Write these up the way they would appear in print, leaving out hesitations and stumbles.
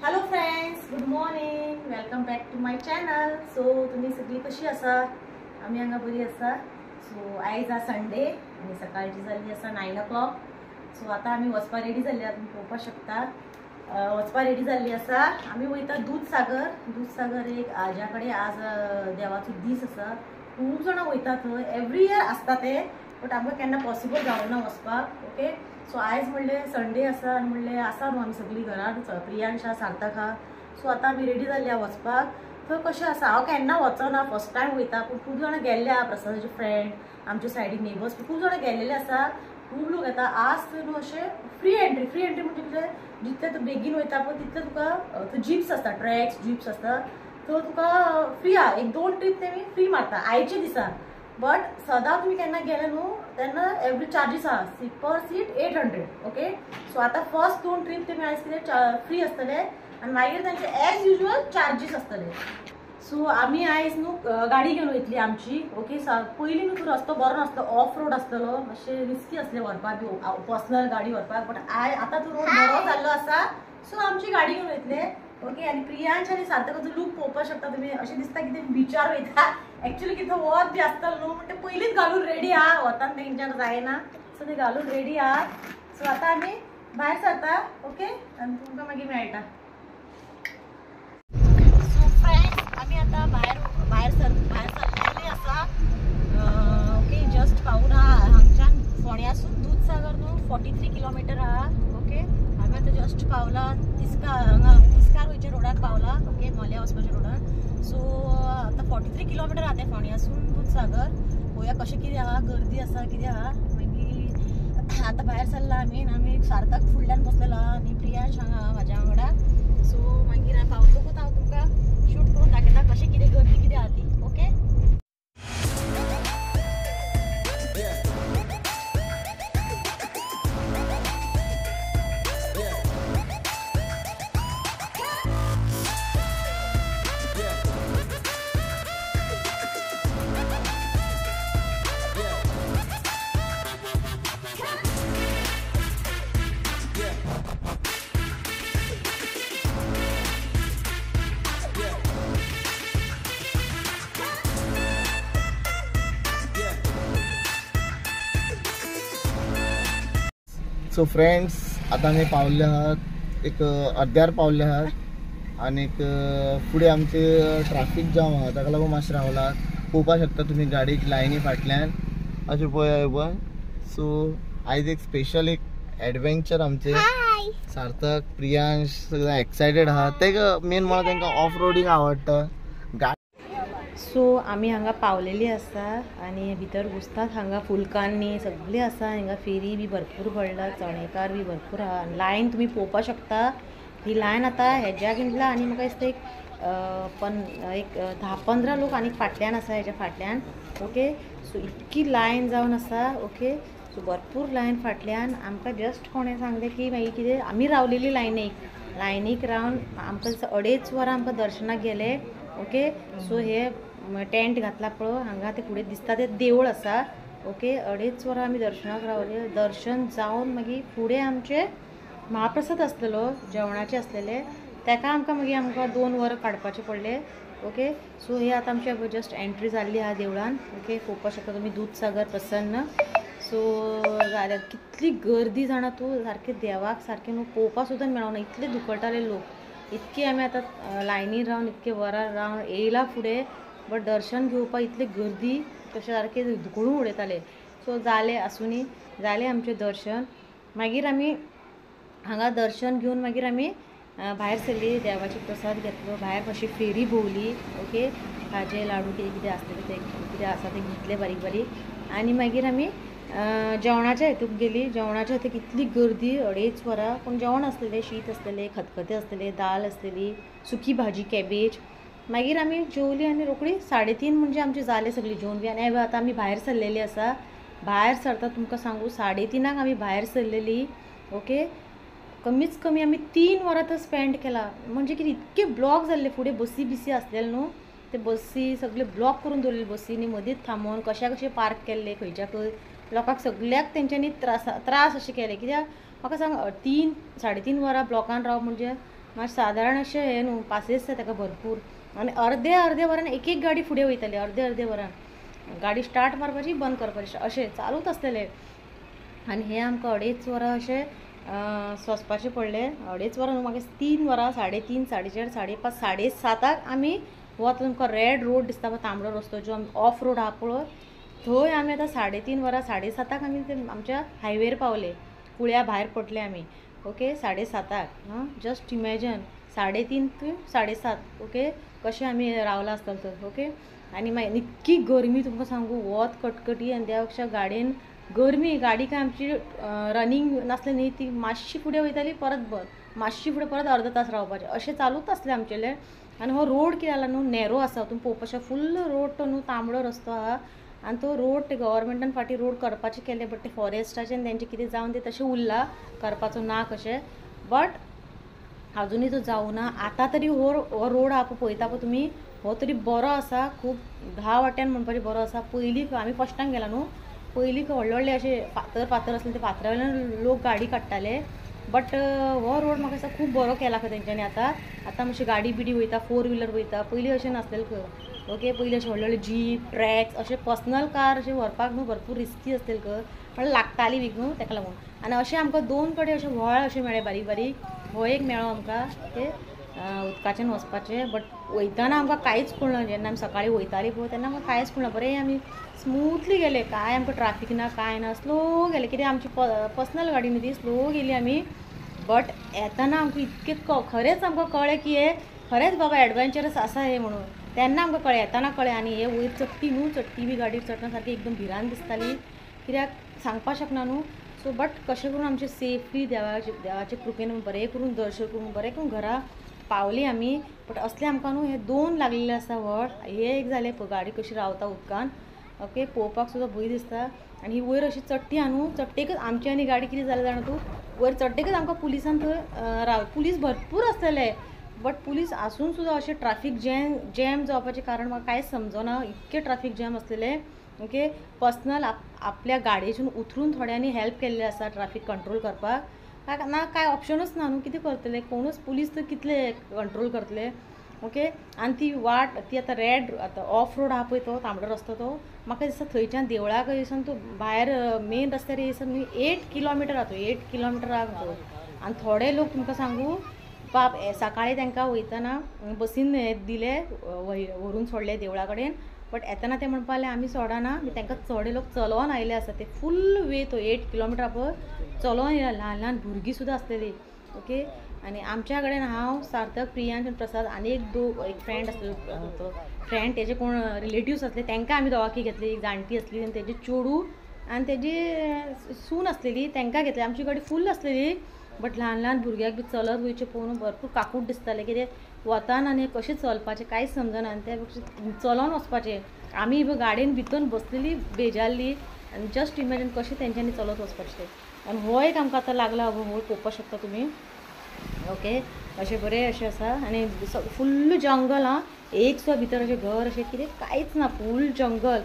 Hello friends, good morning, welcome back to my channel. So तुम्ही सगळी कशी आसा? आमी हांगा बरी आसा. सो आयज आसा संडे आनी सकाळची जाल्ली आसा 9 o'clock. सो आतां आमी वचपा रेडी जाल्ली आसा, तुमी पळोवपाक शकता. वचपा रेडी जाल्ली आसा. आमी वयता दूधसागर. दूधसागर एक आज्या कडेन आज देवाचो दीस आसा. खूब जाणां वयता थंय, एवरी इयर आसता ते, बट आमकां केन्ना पॉसिबल जावना वचपाक. ओके, सो आयज म्हणलें संडे आसा आनी म्हणलें आसा न्हू आमी सगळीं घरान, प्रियांश आसा, सार्थक आसा. सो आतां आमी रेडी जाल्ली आसा वचपाक. थंय कशें आसा, हांव केन्ना वचना, फर्स्ट टायम वयता, पूण खूब जाणां गेल्ले आसा. प्रसादाचे फ्रेंड, आमचे सायडीक नेबर्स खूब जाणां गेल्लेले आसा, खूब लोक येता. आज थंय न्हू अशें फ्री एंट्री. फ्री एंट्री म्हणजे कितें, जितलें तूं बेगीन वयता पळय तितलें तुका थंय जिप्स आसता, ट्रॅक्स जिप्स आसता, थंय तुका फ्री आसा. एक दोन ट्रीप तेमी फ्री मारता आयच्या दिसा. बट सदां तुमी केन्ना गेले न्हू तेन्ना एवरी चार्जीस आसा, पर सीट 800. ओके, सो आतां फर्स्ट दोन ट्रीप तेमी आयज कितें फ्री आसतले आनी मागीर तांचे एज युजल चार्जीस आसतले. सो आमी आयज न्हू गाडी घेवन वयतली आमची. ओके, पयलीं न्हू रस्तो बरो नासलो, ऑफ रोड आसतलो, मातशें रिस्की आसलें व्हरपाक बी, पर्सनल गाडी व्हरपाक. बट I आतां तो रोड बरो जाल्लो आसा, सो आमची गाडी घेवन वयतले. ओके, आनी प्रियांश आनी सार्थकाचो लूक पळोवपाक शकता तुमी. अशें दिसता की ते बिचार वयता. एक्चुअली कितें वत बी आसतलो न्हू, म्हण ते पयलींच घालून रेडी आहा. वतान तेंच्यान जायना, सो ते घालून रेडी आहा. सो आतां आमी भायर सरता. ओके, आनी तुमकां मागीर मेळटा. सो फ्रेंड्स, आमी आतां भायर भायर सरलेले आसा. ओके, जस्ट पावून आहा हांगच्यान फोंड्यासून दूधसागर न्हू 43 किलोमिटर आहा. ओके, आमी आतां जस्ट पावला तिस्कार, हांगा तिस्कार वयच्या रोडार पावला. ओके, मोल्या वचपाच्या रोडार. सो आतां 43 किलोमिटर आहा तें फोंड्यासून दूधसागर. पळोवया कशें कितें आहा, गर्दी आसा कितें आहा. मागीर आतां भायर सरला आमी. आमी सार्थक फुडल्यान बसलेलो आहा आनी प्रियांश हांगा म्हाज्या वांगडा. सो मागीर पावतकूच हांव तुमकां शूट करून दाखयता कशें कितें गर्दी कितें आहा ती. ओके, सो फ्रेंड्स, आतां आमी पावल्ले आहात, एक अर्द्यार पावल्ले आहात आनीक फुडें आमचे ट्राफीक जाम आहा, ताका लागून मातशें रावला. पळोवपाक शकता तुमी गाडयेक लायनी फाटल्यान अशें पळय पळय. सो आयज एक स्पेशल एक एडवेंचर आमचे. सार्थक, प्रियांश सगळे एक्सायटेड आहा. ते मेन म्हणल्यार तांकां ऑफ रोडींग आवडटा. सो आमी हांगा पावलेली आसा आनी भितर घुसतात. हांगा फुलकान्नी सगळी आसा, हांगा फेरी बी भरपूर पडला, चणेकार बी भरपूर आहा. लायन तुमी पळोवपाक शकता. ही लायन आतां हेज्या गिंतला आनी म्हाका दिसता एक एक 10-15 लोक आनी फाटल्यान आसा, हेज्या फाटल्यान. ओके, सो इतकी लायन जावन आसा. ओके, सो भरपूर लायन फाटल्यान. आमकां जस्ट कोणें सांगलें की मागीर कितें आमी रावलेली लायनीक, लायनीक रावन आमकां 2.5 वरां आमकां दर्शनाक गेले. ओके, सो हे टेंट घातला पळय हांगा, ते फुडें दिसता तें देवूळ आसा. ओके, 2.5 वरां आमी दर्शनाक रावले. दर्शन जावन मागीर फुडें आमचें महाप्रसाद आसलेलो, जेवणाचें आसलेलें, तेका आमकां मागीर आमकां 2 वरां काडपाचें पडलें. ओके, सो हे आतां आमची जस्ट एंट्री जाल्ली आहा देवळान. ओके, पळोवपाक शकता तुमी दूधसागर प्रसन्न. सो जाल्यार कितली गर्दी जाणा तूं, सारकें देवाक सारकें न्हू पळोवपाक सुद्दां मेळना, इतले दुखळटाले लोक. इतके आमी आतां लायनीर रावन इतके वरां रावन येयला फुडें, बट दर्शन घेवपाक इतली गर्दी, तशें सारकें धुकळून उडयताले. सो जालें आसूनी, जालें आमचें दर्शन. मागीर आमी हांगा दर्शन घेवन मागीर आमी भायर सरली, देवाचे प्रसाद घेतलो, भायर मातशी फेरी भोंवली. ओके, खाजें लाडू कितें कितें आसलें तें कितें आसा तें घेतलें बारीक बारीक. आनी मागीर आमी जेवणाच्या हेतूक गेली. जेवणाच्या हेतूक इतली गर्दी, 2.5 वरां. पूण जेवण आसलेलें, शीत आसलेलें, खतखतें आसलेलें, दाल आसलेली, सुकी भाजी, कॅबेज. मागीर आमी जेवली आनी रोखडी 3:30 म्हणजे आमचें जालें सगळीं जेवण बी. आनी आतां आमी भायर सरलेली आसा. भायर सरता तुमकां सांगू, 3:30 आमी भायर सरलेली. ओके, कमीच कमी आमी 3 वरां तर स्पेंड केला. म्हणजे कितें इतके ब्लॉक जाल्ले, फुडें बसी बिसी आसलेले न्हू, ते बसी सगळे ब्लॉक करून दवरलेले, बसींनी मदींच थांबोवन कशा कशे पार्क केल्ले, खंयच्या खंय लोकांक सगळ्याक तेंच्यांनी त्रास त्रास अशें केले. कित्याक म्हाका सांग, 3 साडे 3 वरां ब्लॉकान राव म्हणजे मात सादारण अशें हें न्हू पासियेंस जाय ताका भरपूर. आनी अर्दे अर्दे वरान एक एक गाडी फुडें वयताली, अर्दे अर्दे वरान गाडी स्टार्ट मारपाची बंद करपाची अशें चालूच आसलेलें. आनी हें आमकां 2.5 वरां अशें सोंसपाचें पडलें. 2.5 वरां न्हू, मागीर 3 वरां, 3:30, 4:30, 5:30, 7:30 आमी हो आतां तुमकां रेड रोड दिसता पळय, तांबडो रस्तो जो ऑफ रोड आहा पळय, थंय आमी आतां 3:30 वरां, 7:30 आमी आमच्या हायवेर पावले, कुळ्या भायर पडले आमी. ओके, 7:30. हां, जस्ट इमॅजन 3:30 ते 7:30. ओके, कशें आमी रावला आसतलें तर. ओके, आनी मागीर इतकी गरमी तुमकां सांगू, वत कटकटी आनी त्या पेक्षा गाडयेन गरमी. गाडी काय आमची रनींग नासली न्ही, ती मातशी फुडें वयताली परत बंद, मातशी फुडें परत अर्दो तास रावपाचें, अशें चालूच आसलें आमचेलें. आनी हो रोड कितें जाला न्हू, नॅरो आसा, तुमी पळोवपाक शकता, फुल्ल रोड तो न्हू तांबडो रस्तो आहा. आनी तो रोड ते गव्हर्मेंटान फाटीं रोड करपाचें केलें, बट ते फॉरेस्टाचें आनी तेंचें कितें जावन ते तशें उरला, करपाचो ना कशें, बट आजुनूय तो जावना. आतां तरी हो रोड आहा पळय, पळयता पळय तुमी, हो तरी बरो आसा, खूब 10 वाट्यान म्हणपाचें बरो आसा. पयलीं आमी फर्स्ट टायम गेला न्हू, पयलीं व्हडले व्हडले अशे फातर फातर आसले, ते फातरा वयल्यान लोक गाडी काडटाले, बट हो रोड म्हाका दिसता खूब बरो केला खंय तेंच्यांनी. आतां आतां मातशी गाडी बिडी वयता, 4 व्हिलर वयता, पयलीं अशें नासलेलें खंय. ओके, पयलीं अशें व्हडले व्हडले जीप ट्रॅक्स अशें पर्सनल कार अशें व्हरपाक न्हू भरपूर रिस्की आसलेलें खंय, म्हळ्यार लागताली बीक न्हू तेका लागून. आनी अशें आमकां 2 कडेन अशें व्हळ अशें मेळ्ळें बारीक बारीक, हो एक मेळ्ळो आमकां. ओके, उदकाच्यान वचपाचें, बट वयताना आमकां कांयच कळना. जेन्ना आमी सकाळीं वयतालीं पळय तेन्ना आमकां कांयच कळना, बरें आमी स्मुथली गेले, कांय आमकां ट्राफीक ना कांय ना, स्लो गेले, कित्याक आमची पर्सनल गाडी न्ही ती, स्लो गेली आमी. बट येताना आमकां इतकें खरेंच आमकां कळ्ळें की हे खरेंच बाबा एडवेंचरस आसा हें म्हणून, तेन्ना आमकां कळ्ळें, येताना कळ्ळें. आनी हे वयर चडटी न्हू, चडटी बी गाडी चडटना सारकी एकदम भिरांत दिसताली, कित्याक सांगपाक शकना न्हू. सो बट कशें करून आमचें सेफली देवाचे कृपेन बरें करून दर्शन करून बरें करून घरा पावली आमी. बट असलें आमकां न्हू हे 2 लागलेले आसा व्हड, हे एक जालें पळय गाडी कशी रावता उदकान. ओके, पळोवपाक सुद्दां भंय दिसता. आनी ही वयर अशी चडटी आहा न्हू, चडटेकच आमची आनी गाडी कितें जालें जाणा तूं, वयर चडटेकच आमकां पुलिसान थंय राव, पुलीस भरपूर आसलेले, बट पुलीस आसून सुद्दां अशें ट्राफीक जॅम जावपाचें कारण म्हाका कांयच समजना, इतकें ट्राफीक जॅम आसलेलें. ओके, पर्सनल आपल्या गाडयेच्यान उतरून थोड्यांनी हेल्प केल्लें आसा ट्राफीक कंट्रोल करपाक, ना कांय ऑप्शनूच ना न्हू, कितें करतले, कोणूच पुलीस तर कितले कंट्रोल करतले. ओके, आनी ती वाट ती आतां रेड, आतां ऑफ रोड आहा पळय तो तांबडो रस्तो, तो म्हाका दिसता थंयच्यान देवळा कडेन तूं भायर मेन रस्त्यार येयसर न्हू 8 किलोमिटर आहा तो, 8 किलोमिटर आहा तो. आनी थोडे लोक तुमकां सांगू बाब, सकाळीं तांकां वयतना बसीन दिले, व्हरून सोडले देवळा कडेन, बट येतना ते म्हणपाक लागले आमी सोडना, तांकां चडे लोक चलोवन आयिल्ले आसा, ते फूल वे तो 8 किलोमिटर पळय चलोवन येयला, ल्हान ल्हान भुरगीं सुद्दां आसलेलीं. ओके, आनी आमच्या कडेन हांव, सार्थक, प्रियांश आनी प्रसाद आनी एक फ्रेंड आसलो, तो फ्रेंड तेजे कोण रिलेटिव्स आसले तांकां आमी दोगांकी घेतली, एक जाणटी आसली आनी तेजी चेडूं आनी तेजी सून आसलेली, तांकां घेतली. आमची गाडी फूल आसलेली, बट ल्हान ल्हान भुरग्यांक बी चलत वयचें पळोवन भरपूर काकूट दिसतालें, कितें वतान आनी कशें चलपाचें कांयच समजना, आनी त्या पेक्षा चलोन वचपाचें. आमी गाडयेन भितर बसलेली बेजारली, आनी जस्ट इमॅजीन कशें तेंच्यांनी चलत वचपाचें तें. आनी हो एक आमकां आतां लागला, हो पळोवपाक शकता तुमी. ओके, अशें बरें अशें आसा. आनी फुल्ल जंगल आं, एक सुद्दां भितर अशें घर अशें कितें कांयच ना, फूल जंगल,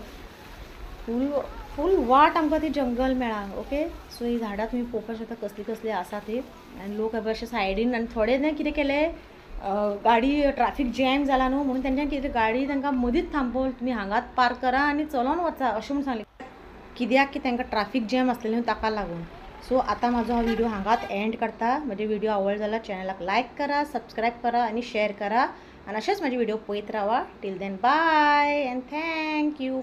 फूल फूल वाट आमकां ती जंगल मेळ्ळा. ओके, सो ही झाडां तुमी पळोवपाक शकता कसली कसली आसा ती. आनी लोक अशे सायडीन, आनी थोडे न्ही कितें केलें, गाडी ट्राफीक जॅम जाला न्हू म्हणून तेंच्यांनी कितें गाडी तांकां मदींच थांबोवन तुमी हांगाच पार्क करा आनी चलोन वचा अशें म्हूण सांगलें, कित्याक की तांकां ट्राफीक जॅम आसलेलें न्हू ताका लागून. सो आतां म्हाजो हो व्हिडियो हांगाच एंड करता. म्हजे व्हिडियो आवडलो जाल्यार चॅनलाक लायक करा, सबस्क्रायब करा आनी शेअर करा, आनी अशेंच म्हाजे व्हिडियो पळयत रावा. Till then bye and thank you.